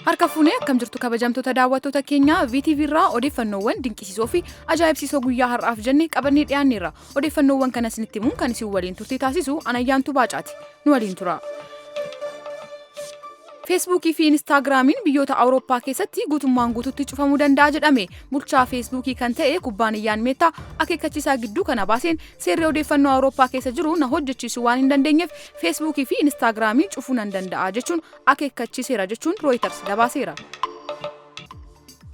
Harka fuunee akkam jirtu kabajamtoota daawwattoota keenyaa? VTV irraa odeeffannoowwan dinqisiisoo fi ajaa'ibsiisoo guyyaa har'aaf jenne qabannee dhiyaanneerra. Odeeffannoowwan kana isinitti himuun kan isin waliin turtii taasisu Anayyaantuu Baacaati. Nu waliin tura. Feesbuukii fi Inistaagiraamiin biyyoota Awurooppaa keessatti guutummaan guututti cufamuu danda'a jedhame. Bulchaa Feesbuukii kan ta'e kubbaaniyyaan Meettaa akeekkachiisaa gidduu kana baaseen, seerri odeeffannoo Awurooppaa keessa jiru na hojjechiisuu waan hin dandeenyeef Feesbuukii fi Inistaagiraamii cufuu nan danda'a jechuun akeekkachiiseera jechuun Rooyiters gabaaseera.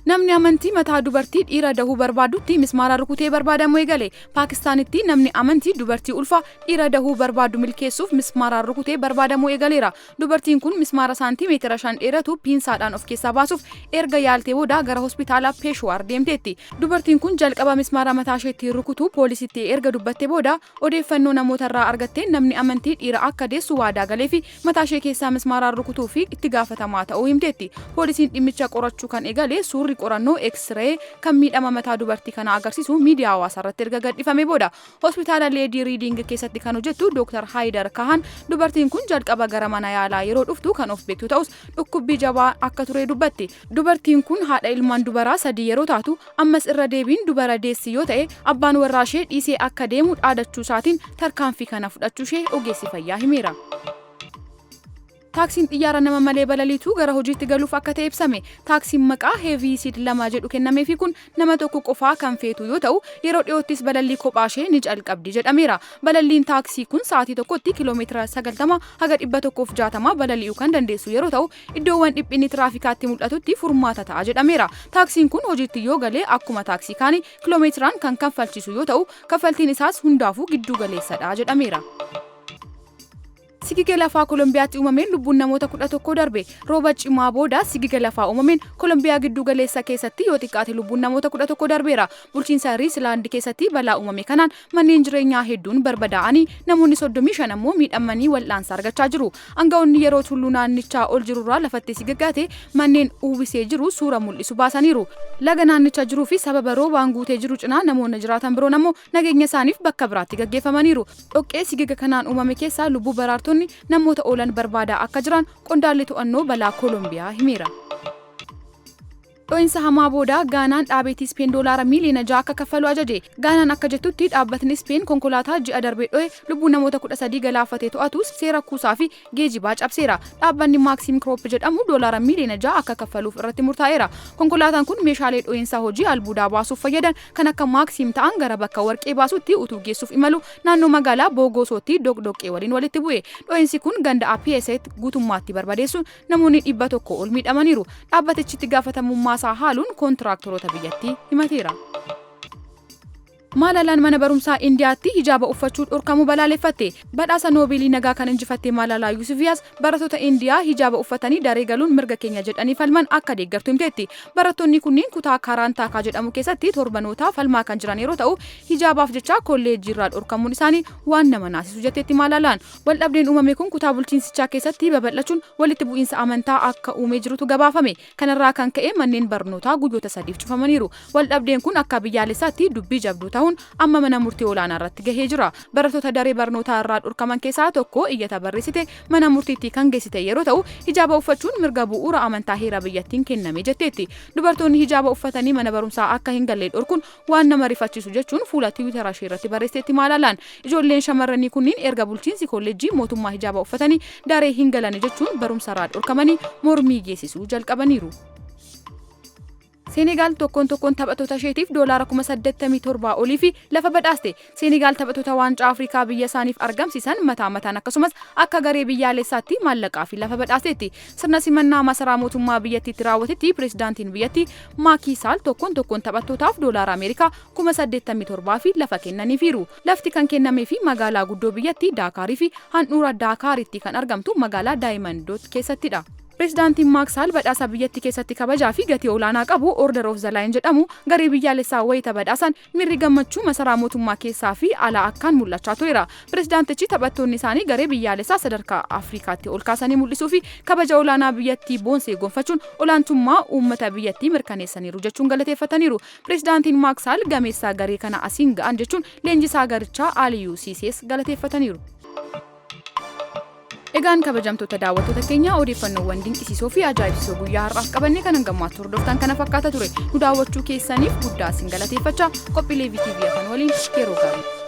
Namni amantii mataa dubartii dhiira dahuu barbaadutti mismaara rukutee barbaadamuu eegale. Paakistaanitti namni amantii dubartii ulfaa dhiira dahuu barbaadu milkeessuuf mismaaraan rukutee barbaadamuu eegaleera. Dubartiin kun mismaara saantiimeetira 5 dheeratu piinsaadhaan of keessaa baasuuf erga yaaltee booda gara hospitaala Peeshwaar deemteetti. Dubartiin kun jalqaba mismaara mataa isheetti rukutuu poolisitti erga dubbattee booda, odeeffannoo namoota irraa argatteen namni amantii dhiira akka deessu waadaa galee fi mataa ishee keessaa mismaaraan rukutuu fi itti gaafatamaa ta'uu himteetti. Poolisiin dhimmicha qorachuu kan eegale suurri qorannoo X-ray kan miidhama mataa dubartii kanaa agarsiisu miidiyaa hawaasaa irratti erga gadhiifamee booda. Hospitaala Leedii Riiding keessatti kan hojjettu Dr. Haayidar Kahan, dubartiin kun jalqaba gara mana yaalaa yeroo dhuftu kan of beektu ta'us dhukkubbii jabaa akka ture dubbatti. Dubartiin kun haadha ilmaan dubaraa sadii yeroo taatu, ammas irra deebiin dubara deessi yoo ta'e abbaan warraa ishee dhiisee akka deemu dhaadachuu isaatiin tarkaanfii kana fudhachuu ishee ogeessi fayyaa himeera. Taaksiin xiyyaara nama malee balaliitu gara hojiitti galuuf akka ta'e ibsame. Taaksiin maqaa Heavy Seed 2 jedhu kennameefi kun nama tokko qofaa kan feetu yoo ta'u, yeroo dhiyoottis balallii kophaa ishee ni calqabdi jedhameera. Balalliin taaksii kun sa'aatii tokkotti kiiloomeetira 90 haga 160 balali'uu kan dandeessu yeroo ta'u, iddoowwan dhiphinni tiraafikaatti mul'atutti furmaata ta'a jedhameera. Taaksiin kun hojiitti yoo gale akkuma taaksii kaanii kiloomeetiraan kan kaffalchiisu yoo ta'u, kaffaltiin isaas hundaafuu gidduu galeessadha jedhameera. Sigiga lafaa Kolombiyaatti uumameen lubbuun namoota 11 darbe. Rooba cimaa booda sigiga lafaa uumameen Kolombiyaa giddu galeessa keessatti yoo xiqqaate lubbuun namoota 11 darbeera. Bulchiinsa Riisilaand keessatti balaa uumame kanaan manneen jireenyaa hedduun barbadaa'anii, namoonni 35 ammoo miidhamanii wal'aansa argachaa jiru. Anga'oonni yeroo tulluu naannichaa ol jirurraa lafatti sigagaate manneen uwwisee jiru suura mul'isu baasaniiru. Laga naannicha jiruu fi sababa roobaan guutee jiru cinaa namoonni jiraatan biroon ammoo nageenya isaaniif bakka biraatti gaggeeffamaniiru. Dhoqqee sigiga kanaan uumame keessaa lubbuu baraartonni namoota oolan barbaadaa akka jiran qondaalli to'annoo balaa Kolombiyaa himeera. Dho'insa hamaa booda Gaanaan dhaabeetii Ispeen doolaara miiliyoona 6 akka kaffalu ajaje. Gaanaan akka jettutti dhaabbatni Ispeen konkolaataa ji'a darbe dho'e lubbuu namoota 13 galaafate to'atu seera kuusaa fi geejibaa cabseera. Dhaabbanni Maaksiim Kiroop jedhamu doolaara miiliyoona 6 akka kaffaluuf irratti murtaa'eera. Konkolaataan kun meeshaalee dho'iinsa hojii albuudaa baasuuf fayyadan kan akka Maaksiim ta'an gara bakka warqee baasutti utuu geessuuf imalu naannoo magaalaa Boogosootti doqdoqqee waliin walitti bu'e. Dho'iinsi kun ganda Apiyeeseet guutummaatti barbadeessuun namoonni 100 ol miidhamaniiru. Dhaabbatichi itti gaafatamummaa isaa haaluun koontiraaktoroota biyyattii himateera. Maalalaan mana barumsaa Indiyaatti hijaaba uffachuu dhorkamuu balaaleffatte. Badhaasa Noobeelii nagaa kan injifatte Maalalaa Yuusufiyaas barattoota Indiyaa hijaaba uffatanii daree galuun mirga keenya jedhanii falman akka deeggartu himteetti. Barattoonni kunniin kutaa Kaaraantaakaa jedhamu keessatti torbanootaa falmaa kan jiran yeroo ta'u, hijaabaaf jecha kolleejjiirraa dhorkamuun isaanii waan nama naasisu jetteetti Maalalaan. Waldhabdeen uumame kun kutaa bulchiinsichaa keessatti babal'achuun walitti bu'iinsa amantaa akka uumee jirutu gabaafame. Kanarraa kan ka'e manneen barnootaa guyyoota sadiif cufamaniiru. Waldhabdeen kun akka biyyaalessaatti dubbii jabduu tahuun amma mana murtii olaanaa irratti gahee jira. Barattoota daree barnootaa irraa dhorkaman keessaa tokko iyyata barreessite mana murtiitti kan geessite yeroo ta'u, hijaaba uffachuun mirga bu'uura amantaa heera biyyattiin kenname jetteetti. Dubartoonni hijaaba uffatanii mana barumsaa akka hin galle dhorkuun waan nama rifachiisu jechuun fuula tiwiitara ishee irratti barreessiteetti Maalaalaan. Ijoolleen shamarranii kunniin erga bulchiinsi kolleejjii mootummaa hijaaba uffatanii daree hin galani jechuun barumsarraa dhorkamanii mormii geessisuu jalqabaniiru. Senegaal tokkoon tokkoon taphattoota isheetiif doolaara 87,000 olii fi lafa badhaaste. Senegaal taphattoota waancaa Afrikaa biyya isaaniif argamsiisan mataa mataan akkasumas akka garee biyyaalessaatti maallaqaa fi lafa badhaasteetti. Sirna simannaa masaraa mootummaa biyyattiitti raawwatetti pireezidaantiin biyyattii Maakii Saal tokkoon tokkoon taphattootaaf doolaara Ameerikaa 87,000 fi lafa kennaniifiiru. Lafti kan kennameefi magaalaa guddoo biyyattii Daakaarii fi handhuura Daakaaritti kan argamtu magaalaa Daayimandoot keessattidha. Pireezidaantiin Maak Saal badhaasa biyyattii keessatti kabajaa fi gatii olaanaa qabu Order of the Lion jedhamu garee biyyaalessaa wayita badhaasan miirri gammachuu masaraa mootummaa keessaa fi alaa akkaan mul'achaa tureera. Pireezidaantichi taphattoonni isaanii garee biyyaalessaa sadarkaa Afrikaatti ol kaasanii mul'isuu fi kabaja olaanaa biyyattii boonsee gonfachuun olaantummaa uummata biyyattii mirkaneessaniiru jechuun galateeffataniiru. Pireezidaantiin Maak Saal gameessaa garee kana asiin ga'an jechuun leenjisaa garichaa Aliyuu Siisees galateeffataniiru. Egaan kabajamtoota daawwattoota keenya, odeeffannoowwan dinqisiisoo fi ajaa'ibsiisoo guyyaa har'aaf qabanne kan hangammaatti hordoftan kana fakkaata ture. Nu daawwachuu keessaniif guddaa isin galateeffachaa, qophiilee VTV Afaan waliin yeroo gaarii.